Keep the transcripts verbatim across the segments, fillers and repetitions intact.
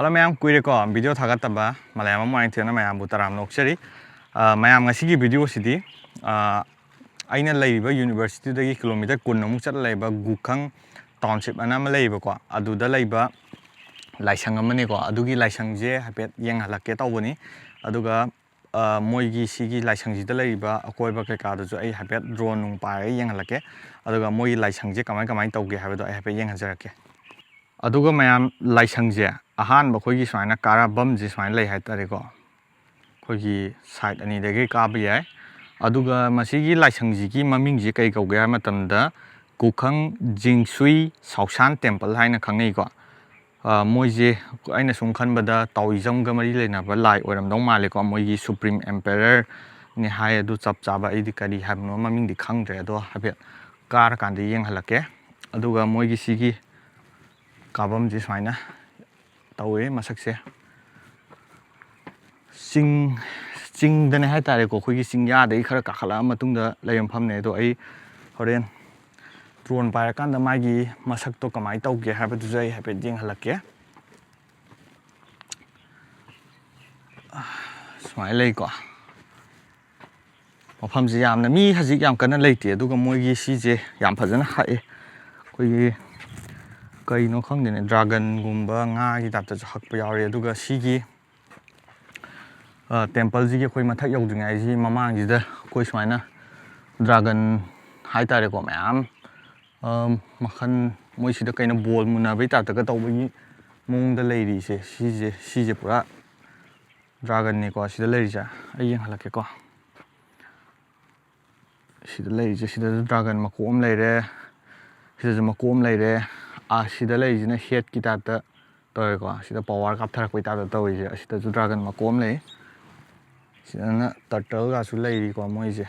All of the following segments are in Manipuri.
ꯃꯌꯥꯝ, ꯀꯨꯏꯔꯦꯀꯣ ꯚꯤꯗꯤꯑꯣ ꯊꯥꯒꯠꯇꯕ꯫ ꯃꯂꯌꯥꯃꯝ ꯋꯥꯍꯦꯡꯊꯦꯝꯅ ꯃꯌꯥꯝꯕꯨ ꯇꯔꯥꯝꯅ ꯑꯣꯛꯆꯔꯤ꯫ ꯑ, ꯃꯌꯥꯝ, ꯉꯁꯤꯒꯤ ꯚꯤꯗꯤꯑꯣꯁꯤꯗꯤ, ꯑ, ꯑꯩꯅ ꯂꯩꯔꯤꯕ ꯌꯨꯅꯤꯚꯔꯁꯤꯇꯤꯗꯒꯤ ꯀꯤꯂꯣꯃꯤꯇꯔ ꯀꯨꯟ ꯑꯃꯨꯛ ꯆꯠꯂ ꯂꯩꯕ ꯒꯨꯈꯪ ꯇꯥꯎꯟꯁꯤꯞ ꯑꯅ ꯑꯃ ꯂꯩꯌꯦꯕꯀꯣ, ꯑꯗꯨꯗ ꯂꯩꯕ ꯂꯥꯏꯁꯪ ꯑꯃꯅꯦꯀꯣ꯫ ꯑꯗꯨꯒꯤ ꯂꯥꯏꯁꯪꯁꯦ ꯍꯥꯏꯐꯦꯠ ꯌꯦꯡꯍꯜꯂꯛꯀꯦ ꯇꯧꯕꯅꯤ꯫ ꯑꯗꯨꯒ, ꯑ, ꯃꯣꯏꯒꯤ ꯁꯤꯒꯤ ꯂꯥꯏꯁꯪꯁꯤꯗ ꯂꯩꯔꯤꯕ ꯑꯀꯣꯏꯕ ꯀꯩꯀꯥꯗꯨꯁꯨ ꯑꯩ ꯍꯥꯏꯐꯦꯠ ꯗ꯭ꯔꯣꯟ ꯅꯨꯡ ꯄꯥꯏꯔꯒ ꯌꯦꯡꯍꯜꯂꯛꯀꯦ꯫ ꯑꯗꯨꯒ ꯃꯣꯏꯒꯤ ꯂꯥꯏꯁꯪꯁꯦ ꯀꯃꯥꯏ ꯀꯃꯥꯏꯅ ꯇꯧꯒꯦ ꯍꯥꯏꯕꯗꯣ ꯑꯩ ꯍꯥꯏꯐꯦꯠ ꯌꯦꯡꯍꯟꯖꯔꯛꯀꯦ꯫ ꯑꯗꯨꯒ ꯃꯌꯥꯝ, ꯂꯥꯏꯁꯪꯁꯦ ꯑꯍꯥꯟꯕ ꯑꯩꯈꯣꯏꯒꯤ ꯁꯨꯃꯥꯏꯅ ꯀꯥꯔꯛꯐꯝꯁꯦ ꯁꯨꯃꯥꯏꯅ ꯂꯩ ꯍꯥꯏꯇꯥꯔꯦꯀꯣ꯫ ꯑꯩꯈꯣꯏꯒꯤ ꯁꯥꯏꯠ ꯑꯅꯤꯗꯒꯤ ꯀꯥꯕ ꯌꯥꯏ꯫ ꯑꯗꯨꯒ ꯃꯁꯤꯒꯤ ꯂꯥꯏꯁꯪꯁꯤꯒꯤ ꯃꯃꯤꯡꯁꯤ ꯀꯩ ꯀꯧꯒꯦ ꯍꯥꯏꯕ ꯃꯇꯝꯗ, ꯒꯨꯈꯪ ꯖꯤꯡꯁꯨꯏ ꯁꯥꯎꯁꯥꯟ ꯇꯦꯝꯄꯜ ꯍꯥꯏꯅ ꯈꯪꯅꯩꯀꯣ꯫ ꯑ, ꯃꯣꯏꯁꯦ ꯑꯩꯅ ꯁꯨꯝ ꯈꯟꯕꯗ ꯇꯥꯑꯣꯏꯖꯝꯒ ꯃꯔꯤ ꯂꯩꯅꯕ ꯂꯥꯏ ꯑꯣꯏꯔꯝꯗꯧ ꯃꯥꯜꯂꯦꯀꯣ꯫ ꯃꯣꯏꯒꯤ ꯁꯨꯄ꯭ꯔꯤꯝ ꯑꯦꯝꯄꯦꯔꯔꯅꯤ ꯍꯥꯏ꯫ ꯑꯗꯨ ꯆꯞ ꯆꯥꯕ ꯑꯩꯗꯤ ꯀꯔꯤ ꯍꯥꯏꯕꯅꯣ ꯃꯃꯤꯡꯗꯤ ꯈꯪꯗ꯭ꯔꯦ꯫ ꯑꯗꯣ ꯍꯥꯏꯐꯦꯠ ꯀꯥꯔꯀꯥꯟꯗ ꯌꯦꯡꯍꯜꯂꯛꯀꯦ꯫ ꯑꯗꯨꯒ ꯃꯣꯏꯒꯤ ꯁꯤꯒꯤ ꯀꯥꯐꯝꯁꯦ ꯁꯨꯃꯥꯏꯅ ꯇꯧꯋꯦ ꯃꯁꯛꯁꯦ꯫ ꯆꯤꯡ, ꯆꯤꯡꯗꯅꯦ ꯍꯥꯏꯇꯥꯔꯦꯀꯣ, ꯑꯩꯈꯣꯏꯒꯤ ꯆꯤꯡꯌꯥꯗꯒꯤ ꯈꯔ ꯀꯥꯈꯠꯂꯛꯑ ꯃꯇꯨꯡꯗ ꯂꯩꯕ ꯃꯐꯝꯅꯦ꯫ ꯑꯗꯣ ꯑꯩ ꯍꯣꯔꯦꯟ ꯗ꯭ꯔꯣꯟ ꯄꯥꯏꯔꯀꯥꯟꯗ ꯃꯥꯒꯤ ꯃꯁꯛꯇꯣ ꯀꯃꯥꯏꯅ ꯇꯧꯒꯦ ꯍꯥꯏꯕꯗꯨꯁꯨ ꯑꯩ ꯍꯥꯏꯐꯦꯠ ꯌꯦꯡꯍꯜꯂꯛꯀꯦ꯫ ꯁꯨꯃꯥꯏꯅ ꯂꯩꯀꯣ꯫ ꯃꯐꯝꯁꯦ ꯌꯥꯝꯅ ꯃꯤ ꯍꯧꯖꯤꯛ ꯌꯥꯝ ꯀꯟꯅ ꯂꯩꯇꯦ꯫ ꯑꯗꯨꯒ ꯃꯣꯏꯒꯤ ꯁꯤꯁꯦ ꯌꯥꯝ ꯐꯖꯅ ꯍꯛꯑꯦ꯫ ꯑꯩꯈꯣꯏꯒꯤ ꯀꯩꯅꯣ ꯈꯪꯗꯦꯅꯦ, ꯗ꯭ꯔꯥꯒꯟꯒꯨꯝꯕ ꯉꯥꯒꯤ ꯇꯥꯏꯞꯇꯁꯨ ꯍꯛꯄ ꯌꯥꯎꯔꯦ꯫ ꯑꯗꯨꯒ ꯁꯤꯒꯤ, ꯑ, ꯇꯦꯝꯄꯜꯁꯤꯒꯤ ꯑꯩꯈꯣꯏ ꯃꯊꯛ ꯌꯧꯗ꯭ꯔꯤꯉꯩꯁꯤ ꯃꯃꯥꯡꯁꯤꯗ ꯑꯩꯈꯣꯏ ꯁꯨꯃꯥꯏꯅ ꯗ꯭ꯔꯥꯒꯟ ꯍꯥꯏꯇꯥꯔꯦꯀꯣ, ꯃꯌꯥꯝ, ꯑ, ꯃꯈꯜ, ꯃꯣꯏꯁꯤꯗ ꯀꯩꯅꯣ ꯕꯣꯜ ꯃꯨꯟꯅꯕꯩ ꯇꯥꯏꯞꯇꯒ ꯇꯧꯕꯒꯤ ꯃꯑꯣꯡꯗ ꯂꯩꯔꯤꯁꯦ, ꯁꯤꯁꯦ, ꯁꯤꯁꯦ ꯄꯨꯔꯥ ꯗ꯭ꯔꯥꯒꯟꯅꯤꯀꯣ ꯁꯤꯗ ꯂꯩꯔꯤꯁꯦ꯫ ꯑꯩ ꯌꯦꯡꯍꯜꯂꯛꯀꯦꯀꯣ꯫ ꯁꯤꯗ ꯂꯩꯔꯤꯁꯦ, ꯁꯤꯗꯁꯨ ꯗ꯭ꯔꯥꯒꯟ ꯃꯀꯣꯛ ꯑꯃ ꯂꯩꯔꯦ, ꯁꯤꯗꯁꯨ ꯃꯀꯣꯛ ꯑꯃ ꯂꯩꯔꯦ꯫ ꯑꯥ, ꯁꯤꯗ ꯂꯩꯔꯤꯁꯤꯅ ꯍꯦꯠꯀꯤ ꯇꯥꯏꯞꯇ ꯇꯧꯔꯦꯀꯣ꯫ ꯁꯤꯗ ꯄꯋꯥꯔ ꯀꯥꯞꯊꯔꯛꯄꯩ ꯇꯥꯏꯞꯇ ꯇꯧꯔꯤꯁꯦ꯫ ꯑꯁꯤꯗꯁꯨ ꯗ꯭ꯔꯥꯒꯟ ꯃꯀꯣꯛ ꯑꯃ ꯂꯩ꯫ ꯁꯤꯗꯅ ꯇꯔꯇꯜꯒꯁꯨ ꯂꯩꯔꯤꯀꯣ ꯃꯣꯏꯁꯦ꯫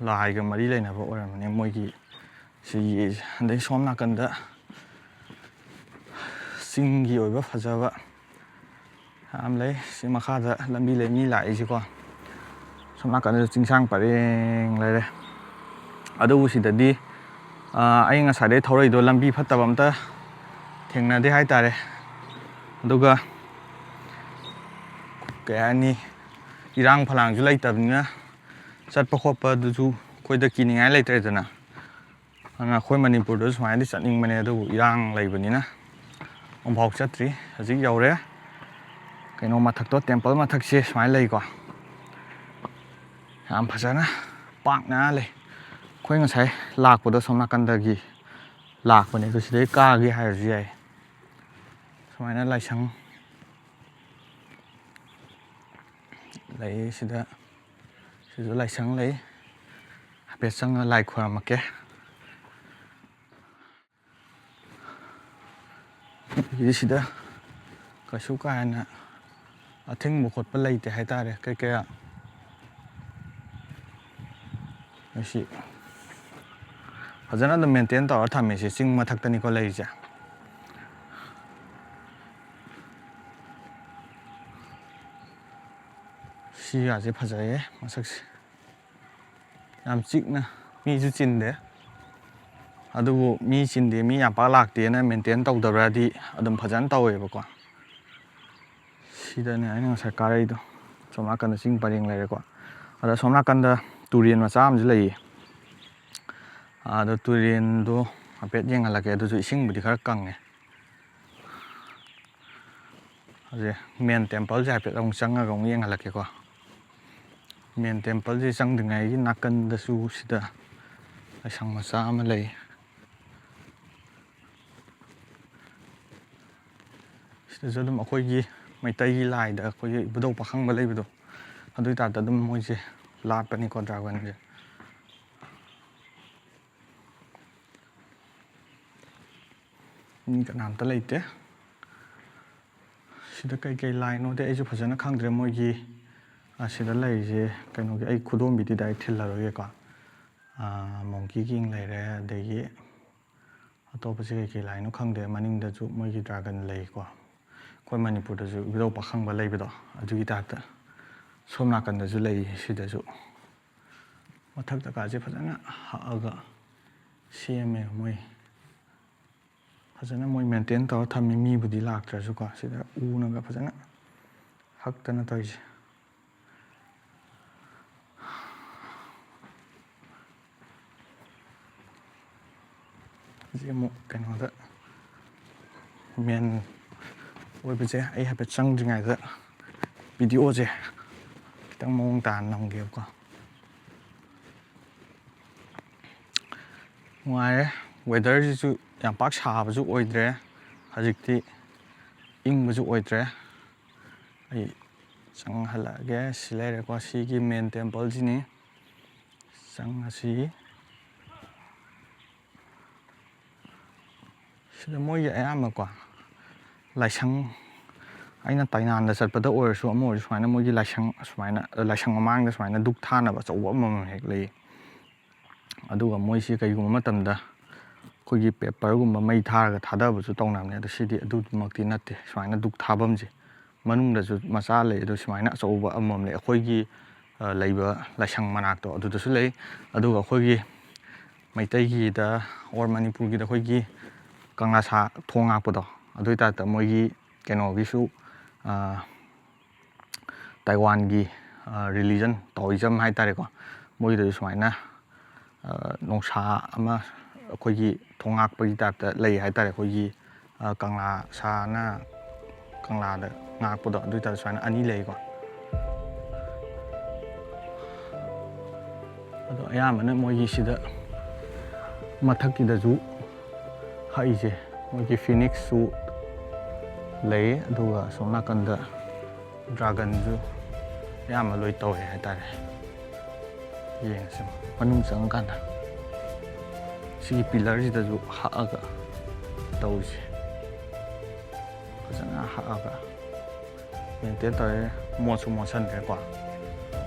ꯂꯥꯏꯒ ꯃꯔꯤ ꯂꯩꯅꯕ ꯑꯣꯏꯔꯝꯃꯅꯤ ꯃꯣꯏꯒꯤ ꯁꯤꯒꯤ꯫ ꯑꯗꯩ ꯁꯣꯝ ꯅꯥꯀꯟꯗ ꯆꯤꯡꯒꯤ ꯑꯣꯏꯕ ꯐꯖꯕ ꯌꯥꯝ ꯂꯩ꯫ ꯁꯤ ꯃꯈꯥꯗ ꯂꯝꯕꯤ ꯂꯩ, ꯃꯤ ꯂꯥꯛꯏꯁꯤꯀꯣ꯫ ꯁꯣꯝ ꯅꯥꯀꯟꯗꯁꯨ ꯆꯤꯡꯁꯥꯡ ꯄꯔꯦꯡ ꯂꯩꯔꯦ꯫ ꯑꯗꯨꯕꯨ ꯁꯤꯗꯗꯤ, ꯑ, ꯑꯩ ꯉꯁꯥꯏꯗꯩ ꯊꯧꯔꯛꯏꯗꯣ ꯂꯝꯕꯤ ꯐꯠꯇꯕ ꯑꯝꯇ ꯊꯦꯡꯅꯗꯦ ꯍꯥꯏꯇꯥꯔꯦ꯫ ꯑꯗꯨꯒ ꯀꯩ ꯍꯥꯏꯅꯤ, ꯏꯔꯥꯡ ꯐꯂꯥꯡꯁꯨ ꯂꯩꯇꯕꯅꯤꯅ ꯆꯠꯄ ꯈꯣꯠꯄꯗꯨꯁꯨ ꯑꯩꯈꯣꯏꯗ ꯀꯤꯅꯤꯡꯉꯥꯏ ꯂꯩꯇ꯭ꯔꯦꯗꯅ꯫ ꯑꯗꯨꯅ ꯑꯩꯈꯣꯏ ꯃꯅꯤꯄꯨꯔꯗꯁꯨ ꯁꯨꯃꯥꯏꯅꯗꯤ ꯆꯠꯅꯤꯡꯕꯅꯦ, ꯑꯗꯨꯕꯨ ꯏꯔꯥꯡ ꯂꯩꯕꯅꯤꯅ ꯑꯃꯨꯛꯐꯥꯎ ꯆꯠꯇ꯭ꯔꯤ꯫ ꯍꯧꯖꯤꯛ ꯌꯧꯔꯦ ꯀꯩꯅꯣ ꯃꯊꯛꯇꯣ, ꯇꯦꯝꯄꯜ ꯃꯊꯛꯁꯦ ꯁꯨꯃꯥꯏꯅ ꯂꯩꯀꯣ꯫ ꯌꯥꯝ ꯐꯖꯅ ꯄꯥꯛꯅ ꯂꯩ꯫ ꯑꯩꯈꯣꯏ ꯉꯁꯥꯏ ꯂꯥꯛꯄꯗꯣ ꯁꯣꯝ ꯅꯥꯀꯟꯗꯒꯤ ꯂꯥꯛꯄꯅꯦ, ꯑꯗꯨ ꯁꯤꯗꯩ ꯀꯥꯒꯦ ꯍꯥꯏꯔꯁꯨ ꯌꯥꯏ꯫ ꯁꯨꯃꯥꯏꯅ ꯂꯥꯏꯁꯪ ꯂꯩ ꯁꯤꯗ꯫ ꯁꯤꯁꯨ ꯂꯥꯏꯁꯪ ꯂꯩ꯫ ꯍꯥꯏꯐꯦꯠ ꯆꯪꯉ ꯂꯥꯏ ꯈꯣꯏꯔꯝꯃꯛꯀꯦ꯫ ꯑꯗꯒꯤꯗꯤ ꯁꯤꯗ ꯀꯩꯁꯨ ꯀꯥ ꯍꯦꯟꯅ ꯑꯊꯤꯡꯕ ꯈꯣꯠꯄ ꯂꯩꯇꯦ ꯍꯥꯏꯇꯥꯔꯦ꯫ ꯀꯩ ꯀꯌꯥ ꯑꯁꯤ ꯐꯖꯅ ꯑꯗꯨꯝ ꯃꯦꯟꯇꯦꯟ ꯇꯧꯔ ꯊꯝꯃꯦ꯫ ꯁꯤ ꯆꯤꯡ ꯃꯊꯛꯇꯅꯤꯀꯣ ꯂꯩꯔꯤꯁꯦ꯫ ꯁꯤꯒꯥꯁꯦ ꯐꯖꯩꯌꯦ ꯃꯁꯛꯁꯦ꯫ ꯌꯥꯝ ꯆꯤꯛꯅ, ꯃꯤꯁꯨ ꯆꯤꯟꯗꯦ꯫ ꯑꯗꯨꯕꯨ ꯃꯤ ꯆꯤꯟꯗꯦ, ꯃꯤ ꯌꯥꯝ ꯄꯥꯛ ꯂꯥꯛꯇꯦꯅ ꯃꯦꯟꯇꯦꯟ ꯇꯧꯗꯕ꯭ꯔꯗꯤ ꯑꯗꯨꯝ ꯐꯖꯅ ꯇꯧꯋꯦꯕꯀꯣ꯫ ꯁꯤꯗꯅꯦ ꯑꯩꯅ ꯉꯁꯥꯏ ꯀꯥꯔꯛꯏꯗꯣ꯫ ꯁꯣꯝ ꯅꯥꯀꯟꯗ ꯆꯤꯡ ꯄꯔꯦꯡ ꯂꯩꯔꯦꯀꯣ꯫ ꯑꯗ ꯁꯣꯝ ꯅꯥꯀꯟꯗ ꯇꯨꯔꯦꯟ ꯃꯆꯥ ꯑꯃꯁꯨ ꯂꯩꯌꯦ꯫ ꯑꯗꯣ ꯇꯨꯔꯦꯟꯗꯣ ꯍꯥꯏꯐꯦꯠ ꯌꯦꯡꯍꯜꯂꯛꯀꯦ꯫ ꯑꯗꯨꯁꯨ ꯏꯁꯤꯡꯕꯨꯗꯤ ꯈꯔ ꯀꯪꯉꯦ꯫ ꯍꯧꯖꯤꯛ ꯃꯦꯟ ꯇꯦꯝꯄꯜꯁꯦ ꯍꯥꯏꯐꯦꯠ ꯑꯃꯨꯛ ꯆꯪꯉꯒ ꯑꯃꯨꯛ ꯌꯦꯡꯍꯜꯂꯛꯀꯦꯀꯣ꯫ ꯃꯦꯟ ꯇꯦꯝꯄꯜꯁꯦ ꯆꯪꯗ꯭ꯔꯤꯉꯩꯒꯤ ꯅꯥꯀꯟꯗꯁꯨ ꯁꯤꯗ ꯂꯥꯏꯁꯪ ꯃꯆꯥ ꯑꯃ ꯂꯩ꯫ ꯁꯤꯗꯁꯨ ꯑꯗꯨꯝ ꯑꯩꯈꯣꯏꯒꯤ ꯃꯩꯇꯩꯒꯤ ꯂꯥꯏꯗ ꯑꯩꯈꯣꯏꯒꯤ ꯏꯕꯨꯙꯧ ꯄꯥꯈꯪꯕ ꯂꯩꯕꯗꯣ, ꯑꯗꯨꯒꯤ ꯇꯥꯏꯞꯇ ꯑꯗꯨꯝ ꯃꯣꯏꯁꯦ ꯂꯥꯠꯄꯅꯤꯀꯣ, ꯗ꯭ꯔꯥꯒꯟꯁꯦ꯫ ꯃꯤ ꯀꯅꯥꯝꯇ ꯂꯩꯇꯦ꯫ ꯁꯤꯗ ꯀꯩꯀꯩ ꯂꯥꯏꯅꯣꯗꯤ ꯑꯩꯁꯨ ꯐꯖꯅ ꯈꯪꯗ꯭ꯔꯦ꯫ ꯃꯣꯏꯒꯤ, ꯑ, ꯁꯤꯗ ꯂꯩꯔꯤꯁꯦ ꯀꯩꯅꯣꯒꯤ, ꯑꯩ ꯈꯨꯗꯣꯝꯕꯤꯗꯤ ꯗꯥꯏꯔꯦꯛ ꯊꯤꯜꯂꯔꯣꯏꯒꯦꯀꯣ꯫ ꯑ, ꯃꯣꯡꯀꯤ ꯀꯤꯡ ꯂꯩꯔꯦ, ꯑꯗꯒꯤ ꯑꯇꯣꯞꯄꯁꯦ ꯀꯩꯀꯩ ꯂꯥꯏꯅꯣ ꯈꯪꯗꯦ꯫ ꯃꯅꯤꯡꯗꯁꯨ ꯃꯣꯏꯒꯤ ꯗ꯭ꯔꯥꯒꯟ ꯂꯩꯀꯣ꯫ ꯑꯩꯈꯣꯏ ꯃꯅꯤꯄꯨꯔꯗꯁꯨ ꯏꯕꯨꯙꯧ ꯄꯥꯈꯪꯕ ꯂꯩꯕꯗꯣ, ꯑꯗꯨꯒꯤ ꯇꯥꯏꯞꯇ ꯁꯣꯝ ꯅꯥꯀꯟꯗꯁꯨ ꯂꯩ꯫ ꯁꯤꯗꯁꯨ ꯃꯊꯛꯇ ꯀꯥꯁꯦ ꯐꯖꯅ ꯍꯛꯑꯒ ꯁꯦꯝꯃꯦ ꯃꯣꯏ꯫ ꯐꯖꯅ ꯃꯣꯏ ꯃꯦꯟꯇꯦꯟ ꯇꯧꯔ ꯊꯝꯃꯤ, ꯃꯤꯕꯨꯗꯤ ꯂꯥꯛꯇ꯭ꯔꯁꯨꯀꯣ꯫ ꯁꯤꯗ ꯎꯅꯒ ꯐꯖꯅ ꯍꯛꯇꯅ ꯇꯧꯔꯤꯁꯦ꯫ ꯍꯧꯖꯤꯛ ꯑꯃꯨꯛ ꯀꯩꯅꯣꯗ, ꯃꯦꯟ ꯑꯣꯏꯕꯁꯦ ꯑꯩ ꯍꯥꯏꯐꯦꯠ ꯆꯪꯗ꯭ꯔꯤꯉꯩꯗ ꯚꯤꯗꯤꯑꯣꯁꯦ ꯈꯤꯇꯪ ꯃꯑꯣꯡ ꯇꯥꯅ ꯅꯝꯒꯦꯕꯀꯣ꯫ ꯅꯨꯡꯉꯥꯏꯔꯦ꯫ ꯋꯦꯗꯔꯁꯤꯁꯨ ꯌꯥꯝ ꯄꯥꯛ ꯁꯥꯕꯁꯨ ꯑꯣꯏꯗ꯭ꯔꯦ, ꯍꯧꯖꯤꯛꯇꯤ ꯏꯪꯕꯁꯨ ꯑꯣꯏꯗ꯭ꯔꯦ꯫ ꯑꯩ ꯆꯪꯍꯜꯂꯛꯑꯒꯦ꯫ ꯁꯤ ꯂꯩꯔꯦꯀꯣ, ꯁꯤꯒꯤ ꯃꯦꯟ ꯇꯦꯝꯄꯜꯁꯤꯅꯤ꯫ ꯆꯪꯉꯁꯤ꯫ ꯁꯤꯗ ꯃꯣꯏꯒꯤ ꯑꯌꯥꯝꯕꯀꯣ, ꯂꯥꯏꯁꯪ, ꯑꯩꯅ ꯇꯥꯏꯅꯥꯟꯗ ꯆꯠꯄꯗ ꯑꯣꯏꯔꯁꯨ, ꯑꯃ ꯑꯣꯏꯔꯁꯨ, ꯁꯨꯃꯥꯏꯅ ꯃꯣꯏꯒꯤ ꯂꯥꯏꯁꯪ, ꯁꯨꯃꯥꯏꯅ ꯂꯥꯏꯁꯪ ꯃꯃꯥꯡꯗ ꯁꯨꯃꯥꯏꯅ ꯙꯨꯛ ꯊꯥꯅꯕ ꯑꯆꯧꯕ ꯑꯃꯃꯝ ꯍꯦꯛ ꯂꯩ꯫ ꯑꯗꯨꯒ ꯃꯣꯏꯁꯤ ꯀꯩꯒꯨꯝꯕ ꯃꯇꯝꯗ ꯑꯩꯈꯣꯏꯒꯤ ꯄꯦꯄꯔꯒꯨꯝꯕ ꯃꯩ ꯊꯥꯔꯒ ꯊꯥꯗꯕꯁꯨ ꯇꯧꯅꯕꯅꯦ꯫ ꯑꯗꯣ ꯁꯤꯗꯤ ꯑꯗꯨꯃꯛꯇꯤ ꯅꯠꯇꯦ꯫ ꯁꯨꯃꯥꯏꯅ ꯙꯨꯛ ꯊꯥꯐꯝꯁꯦ ꯃꯅꯨꯡꯗꯁꯨ ꯃꯆꯥ ꯂꯩ, ꯑꯗꯣ ꯁꯨꯃꯥꯏꯅ ꯑꯆꯧꯕ ꯑꯃꯃꯝ ꯂꯩ꯫ ꯑꯩꯈꯣꯏꯒꯤ, ꯑ, ꯂꯩꯕ ꯂꯥꯏꯁꯪ ꯃꯅꯥꯛꯇꯣ ꯑꯗꯨꯗꯁꯨ ꯂꯩ꯫ ꯑꯗꯨꯒ ꯑꯩꯈꯣꯏꯒꯤ ꯃꯩꯇꯩꯒꯤꯗ, ꯑꯣꯔ ꯃꯅꯤꯄꯨꯔꯒꯤꯗ ꯑꯩꯈꯣꯏꯒꯤ ꯀꯪꯂꯥ ꯁꯥ ꯊꯣꯡ ꯉꯥꯛꯄꯗꯣ, ꯑꯗꯨꯏ ꯇꯥꯏꯞꯇ ꯃꯣꯏꯒꯤ ꯀꯩꯅꯣꯒꯤꯁꯨ, ꯑ, ꯇꯥꯏꯋꯥꯟꯒꯤ, ꯑ, religion, Taoism ꯍꯥꯏ ꯇꯥꯔꯦꯀꯣ, ꯃꯣꯏꯒꯤꯗꯁꯨ ꯁꯨꯃꯥꯏꯅ, ꯑ, ꯅꯣꯡꯁꯥ ꯑꯃ ꯑꯩꯈꯣꯏꯒꯤ ꯊꯣꯡ ꯉꯥꯛꯄꯒꯤ ꯇꯥꯏꯞꯇ ꯂꯩ ꯍꯥꯏ ꯇꯥꯔꯦ꯫ ꯑꯩꯈꯣꯏꯒꯤ, ꯑ, ꯀꯪꯂꯥ ꯁꯥꯅ ꯀꯪꯂꯥꯗ ꯉꯥꯛꯄꯗꯣ, ꯑꯗꯨ ꯑꯣꯏꯇꯥꯔꯁꯨ ꯁꯨꯃꯥꯏꯅ ꯑꯅꯤ ꯂꯩꯀꯣ꯫ ꯑꯗꯣ ꯑꯌꯥꯝꯕꯅ ꯃꯣꯏꯒꯤ ꯁꯤꯗ ꯃꯊꯛꯀꯤꯗꯁꯨ ꯍꯛꯏꯁꯦ, ꯃꯣꯏꯒꯤ phoenixꯁꯨ ꯂꯩ, ꯑꯗꯨꯒ ꯑꯁꯣꯝ ꯅꯥꯀꯟꯗ dragonꯁꯨ ꯑꯌꯥꯝꯕ ꯂꯣꯏ ꯇꯧꯋꯦ ꯍꯥꯏꯇꯥꯔꯦ꯫ ꯌꯦꯡꯉꯁꯤ ꯃꯅꯨꯡ ꯆꯪꯉꯀꯥꯟꯗ꯫ ꯁꯤꯒꯤ pillarꯁꯤꯗꯁꯨ ꯍꯛꯑꯒ ꯇꯧꯔꯤꯁꯦ, ꯐꯖꯅ ꯍꯛꯑꯒ ꯃꯦꯟꯇꯦꯟ ꯇꯧꯔꯦ꯫ ꯃꯣꯠꯁꯨ ꯃꯣꯠꯁꯟꯗ꯭ꯔꯦꯀꯣ,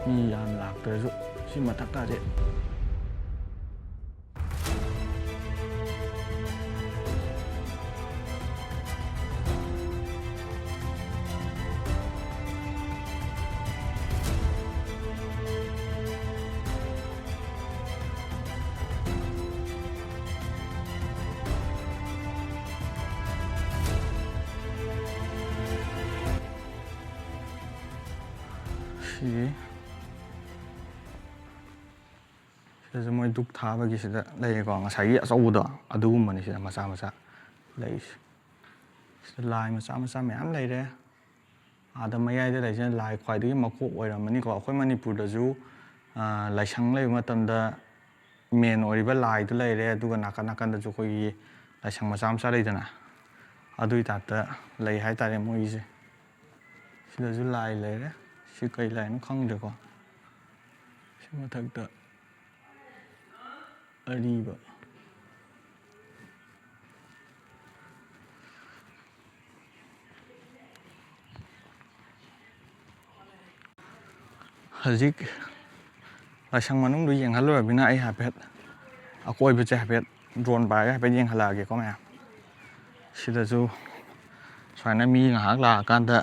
ꯃꯤ ꯌꯥꯝ ꯂꯥꯛꯇ꯭ꯔꯁꯨ꯫ ꯁꯤ ꯃꯊꯛꯀꯥꯁꯦ ꯁꯤꯒꯤ ꯁꯤꯗꯁꯨ ꯃꯣꯏ ꯙꯨꯞ ꯊꯥꯕꯒꯤ ꯁꯤꯗ ꯂꯩꯔꯦꯀꯣ, ꯉꯁꯥꯏꯒꯤ ꯑꯆꯧꯕꯗꯣ ꯑꯗꯨꯒꯨꯝꯕꯅꯤ ꯁꯤꯗ ꯃꯆꯥ ꯃꯆꯥ ꯂꯩꯔꯤꯁꯦ꯫ ꯁꯤꯗ ꯂꯥꯏ ꯃꯆꯥ ꯃꯆꯥ ꯃꯌꯥꯝ ꯂꯩꯔꯦ꯫ ꯑꯥꯗ ꯃꯌꯥꯏꯗ ꯂꯩꯁꯤꯅ ꯂꯥꯏ ꯈ꯭ꯋꯥꯏꯗꯒꯤ ꯃꯀꯣꯛ ꯑꯣꯏꯔꯝꯃꯅꯤꯀꯣ꯫ ꯑꯩꯈꯣꯏ ꯃꯅꯤꯄꯨꯔꯗꯁꯨ, ꯑ, ꯂꯥꯏꯁꯪ ꯂꯩꯕ ꯃꯇꯝꯗ ꯃꯦꯟ ꯑꯣꯏꯔꯤꯕ ꯂꯥꯏꯗꯨ ꯂꯩꯔꯦ, ꯑꯗꯨꯒ ꯅꯥꯀꯟ ꯅꯥꯀꯟꯗꯁꯨ ꯑꯩꯈꯣꯏꯒꯤ ꯂꯥꯏꯁꯪ ꯃꯆꯥ ꯃꯆꯥ ꯂꯩꯗꯅ, ꯑꯗꯨꯒꯤ ꯇꯥꯏꯞꯇ ꯂꯩ ꯍꯥꯏꯇꯥꯔꯦ ꯃꯣꯏꯒꯤꯁꯦ꯫ ꯁꯤꯗꯁꯨ ꯂꯥꯏ ꯂꯩꯔꯦ꯫ ꯁꯤ ꯀꯩ ꯂꯥꯏꯅꯣ ꯈꯪꯗ꯭ꯔꯦꯀꯣ꯫ ꯁꯤ ꯃꯊꯛꯇ ꯑꯔꯤꯕ꯫ ꯍꯧꯖꯤꯛ ꯂꯥꯏꯁꯪ ꯃꯅꯨꯡꯗꯨ ꯌꯦꯡꯍꯜꯂꯨꯔꯕꯅꯤꯅ ꯑꯩ ꯍꯥꯏꯐꯦꯠ ꯑꯀꯣꯏꯕꯁꯦ ꯍꯥꯏꯐꯦꯠ ꯗ꯭ꯔꯣꯟ ꯄꯥꯏꯔꯒ ꯍꯥꯏꯐꯦꯠ ꯌꯦꯡꯍꯜꯂꯛꯑꯒꯦꯀꯣ ꯃꯌꯥꯝ꯫ ꯁꯤꯗꯁꯨ ꯁꯨꯃꯥꯏꯅ ꯃꯤ ꯉꯥꯏꯍꯥꯛ ꯂꯥꯛꯑꯀꯥꯟꯗ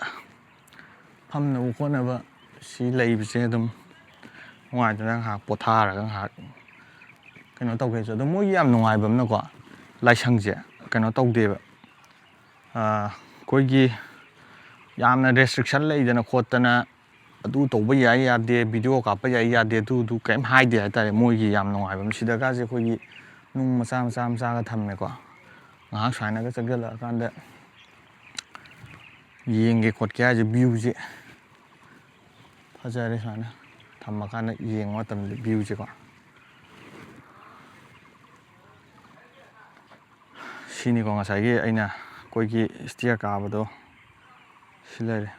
ꯐꯝꯅꯕ ꯈꯣꯠꯅꯕ ꯁꯤ ꯂꯩꯕꯁꯦ ꯑꯗꯨꯝ ꯅꯨꯡꯉꯥꯏꯗꯅ, ꯉꯥꯏꯍꯥꯛ ꯄꯣꯊꯥꯔꯒ ꯉꯥꯏꯍꯥꯛ ꯀꯩꯅꯣ ꯇꯧꯒꯦꯁꯨ꯫ ꯑꯗꯣ ꯃꯣꯏꯒꯤ ꯌꯥꯝ ꯅꯨꯡꯉꯥꯏꯕ ꯑꯃꯅꯀꯣ, ꯂꯥꯏꯁꯪꯁꯦ ꯀꯩꯅꯣ ꯇꯧꯗꯦꯕ, ꯑꯩꯈꯣꯏꯒꯤ ꯌꯥꯝꯅ ꯔꯦꯁꯇ꯭ꯔꯤꯛꯁꯟ ꯂꯩꯗꯅ ꯈꯣꯠꯇꯅ, ꯑꯗꯨ ꯇꯧꯕ ꯌꯥꯏ ꯌꯥꯗꯦ, ꯚꯤꯗꯤꯑꯣ ꯀꯥꯞꯄ ꯌꯥꯏ ꯌꯥꯗꯦ, ꯑꯗꯨꯗꯨ ꯀꯩꯝ ꯍꯥꯏꯗꯦ ꯍꯥꯏꯇꯥꯔꯦ꯫ ꯃꯣꯏꯒꯤ ꯌꯥꯝ ꯅꯨꯡꯉꯥꯏꯕ ꯑꯃ, ꯁꯤꯗꯒꯁꯦ ꯑꯩꯈꯣꯏꯒꯤ ꯅꯨꯡ ꯃꯆꯥ ꯃꯆꯥ ꯃꯆꯥꯒ ꯊꯝꯃꯦꯀꯣ꯫ ꯉꯥꯏꯍꯥꯛ ꯁꯨꯃꯥꯏꯅꯒ ꯆꯪꯁꯤꯜꯂꯛꯑꯀꯥꯟꯗ ꯌꯦꯡꯒꯦ ꯈꯣꯠꯀꯦ ꯍꯥꯏꯁꯦ, ꯚ꯭ꯌꯨꯁꯦ ꯐꯖꯔꯦ꯫ ꯁꯨꯃꯥꯏꯅ ꯊꯝꯃꯀꯥꯟꯗ ꯌꯦꯡꯕ ꯃꯇꯝꯗ ꯚ꯭ꯌꯨꯁꯦꯀꯣ꯫ ꯁꯤꯅꯤꯀꯣ ꯉꯁꯥꯏꯒꯤ ꯑꯩꯅ ꯑꯩꯈꯣꯏꯒꯤ ꯁ꯭ꯇꯤꯌꯔ ꯀꯥꯕꯗꯣ꯫ ꯁꯤ ꯂꯩꯔꯦ꯫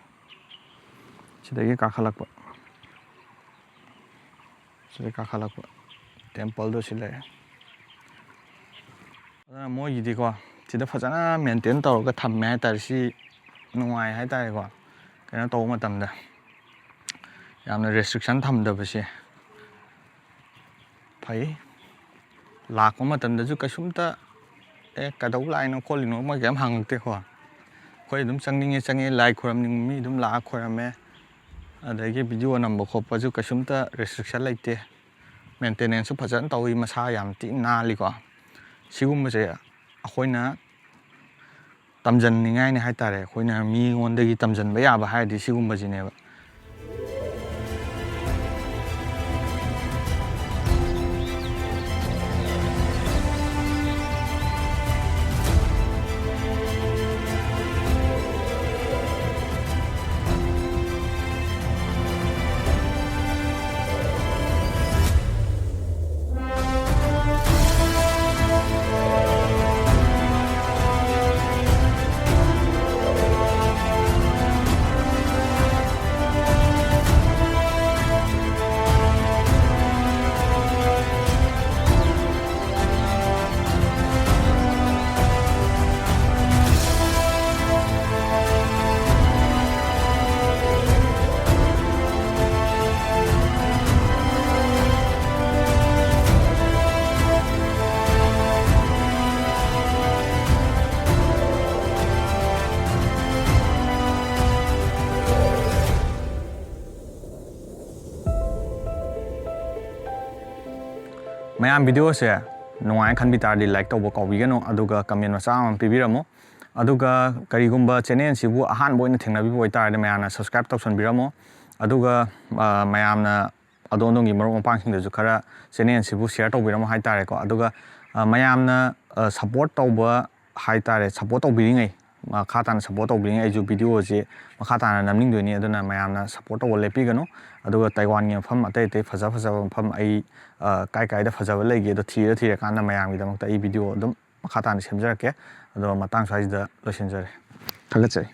ꯁꯤꯗꯒꯤ ꯀꯥꯈꯠꯂꯛꯄ꯫ ꯁꯤꯗꯒꯤ ꯀꯥꯈꯠꯂꯛꯄ ꯇꯦꯝꯄꯜꯗꯣ ꯁꯤ ꯂꯩꯔꯦ꯫ ꯑꯗꯨꯅ ꯃꯣꯏꯒꯤꯗꯤꯀꯣ, ꯁꯤꯗ ꯐꯖꯅ ꯃꯦꯟꯇꯦꯟ ꯇꯧꯔꯒ ꯊꯝꯃꯦ ꯍꯥꯏꯇꯥꯔꯦ꯫ ꯁꯤ ꯅꯨꯡꯉꯥꯏ ꯍꯥꯏꯇꯥꯔꯦꯀꯣ, ꯀꯩꯅꯣ ꯇꯧꯕ ꯃꯇꯝꯗ꯫ ꯌꯥꯝꯅ ꯔꯦꯁꯇ꯭ꯔꯤꯛꯁꯟ ꯊꯝꯗꯕꯁꯦ ꯐꯩ꯫ ꯂꯥꯛꯄ ꯃꯇꯝꯗꯁꯨ ꯀꯩꯁꯨꯝꯇ, "ꯑꯦ, ꯀꯩꯗꯧ ꯂꯥꯛꯏꯅꯣ ꯈꯣꯠꯂꯤꯅꯣ?" ꯃꯣꯏ ꯀꯩꯝ ꯍꯪꯉꯛꯇꯦꯀꯣ꯫ ꯑꯩꯈꯣꯏ ꯑꯗꯨꯝ ꯆꯪꯅꯤꯡꯉꯦ ꯆꯪꯉꯦ, ꯂꯥꯏ ꯈꯣꯏꯔꯝꯅꯤꯡꯕ ꯃꯤ ꯑꯗꯨꯝ ꯂꯥꯛꯑ ꯈꯣꯏꯔꯝꯃꯦ꯫ ꯑꯗꯒꯤ ꯚꯤꯗꯤꯑꯣ ꯅꯝꯕ ꯈꯣꯠꯄꯁꯨ ꯀꯩꯁꯨꯝꯇ ꯔꯦꯁꯇ꯭ꯔꯤꯛꯁꯟ ꯂꯩꯇꯦ꯫ ꯃꯦꯟꯇꯦꯅꯦꯟꯁꯁꯨ ꯐꯖꯅ ꯇꯧꯏ, ꯃꯁꯥ ꯌꯥꯝ ꯊꯤ ꯅꯥꯜꯂꯤꯀꯣ꯫ ꯁꯤꯒꯨꯝꯕꯁꯦ ꯑꯩꯈꯣꯏꯅ ꯇꯝꯖꯟꯅꯤꯡꯉꯥꯏꯅꯤ ꯍꯥꯏꯇꯥꯔꯦ꯫ ꯑꯩꯈꯣꯏꯅ ꯃꯤꯉꯣꯟꯗꯒꯤ ꯇꯝꯖꯟꯕ ꯌꯥꯕ ꯍꯥꯏꯔꯗꯤ ꯁꯤꯒꯨꯝꯕꯁꯤꯅꯦꯕ꯫ ꯃꯌꯥꯝ videoꯁꯦ ꯅꯨꯡꯉꯥꯏꯅ ꯈꯟꯕꯤ ꯇꯥꯔꯗꯤ like ꯇꯧꯕ ꯀꯥꯎꯕꯤꯒꯅꯨ, ꯑꯗꯨꯒ comment ꯃꯆꯥ ꯑꯃ ꯄꯤꯕꯤꯔꯝꯃꯨ꯫ ꯑꯗꯨꯒ ꯀꯔꯤꯒꯨꯝꯕ channelꯁꯤꯕꯨ ꯑꯍꯥꯟꯕ ꯑꯣꯏꯅ ꯊꯦꯡꯅꯕꯤꯕ ꯑꯣꯏꯇꯥꯔꯗꯤ ꯃꯌꯥꯝꯅ subscribe ꯇꯧꯁꯟꯕꯤꯔꯝꯃꯨ꯫ ꯑꯗꯨꯒ ꯑ, ꯃꯌꯥꯝꯅ ꯑꯗꯣꯝ ꯑꯗꯣꯝꯒꯤ ꯃꯔꯨꯞ ꯃꯄꯥꯡꯁꯤꯡꯗꯁꯨ ꯈꯔ channelꯁꯤꯕꯨ share ꯇꯧꯕꯤꯔꯝꯃꯨ ꯍꯥꯏꯇꯥꯔꯦꯀꯣ꯫ ꯑꯗꯨꯒ ꯑ, ꯃꯌꯥꯝꯅ ꯑ, support ꯇꯧꯕ ꯍꯥꯏꯇꯥꯔꯦ, support ꯇꯧꯕꯤꯔꯤꯉꯩ, ꯃꯈꯥ ꯇꯥꯅ support ꯇꯧꯕꯤꯔꯤꯉꯩ ꯑꯩꯁꯨ videoꯁꯤ ꯃꯈꯥ ꯇꯥꯅ ꯅꯝꯅꯤꯡꯗꯣꯏꯅꯤ꯫ ꯑꯗꯨꯅ ꯃꯌꯥꯝꯅ support ꯇꯧꯕ ꯂꯦꯞꯄꯤꯒꯅꯨ꯫ ꯑꯗꯨꯒ ꯇꯥꯏꯋꯥꯟꯒꯤ ꯃꯐꯝ ꯑꯇꯩ ꯑꯇꯩ ꯐꯖ ꯐꯖꯕ ꯃꯐꯝ ꯑꯩ ꯑ, ꯀꯥꯏ ꯀꯥꯏꯗ ꯐꯖꯕ ꯂꯩꯒꯦꯗꯣ ꯊꯤꯔ ꯊꯤꯔꯀꯥꯟꯗ ꯃꯌꯥꯝꯒꯤꯗꯃꯛꯇ ꯑꯩ video ꯑꯗꯨꯝ ꯃꯈꯥ ꯇꯥꯅ ꯁꯦꯝꯖꯔꯛꯀꯦ꯫ ꯑꯗꯣ ꯃꯇꯥꯡ ꯁ꯭ꯋꯥꯏꯁꯤꯗ ꯂꯣꯏꯁꯤꯟꯖꯔꯦ꯫ ꯊꯥꯒꯠꯆꯔꯤ꯫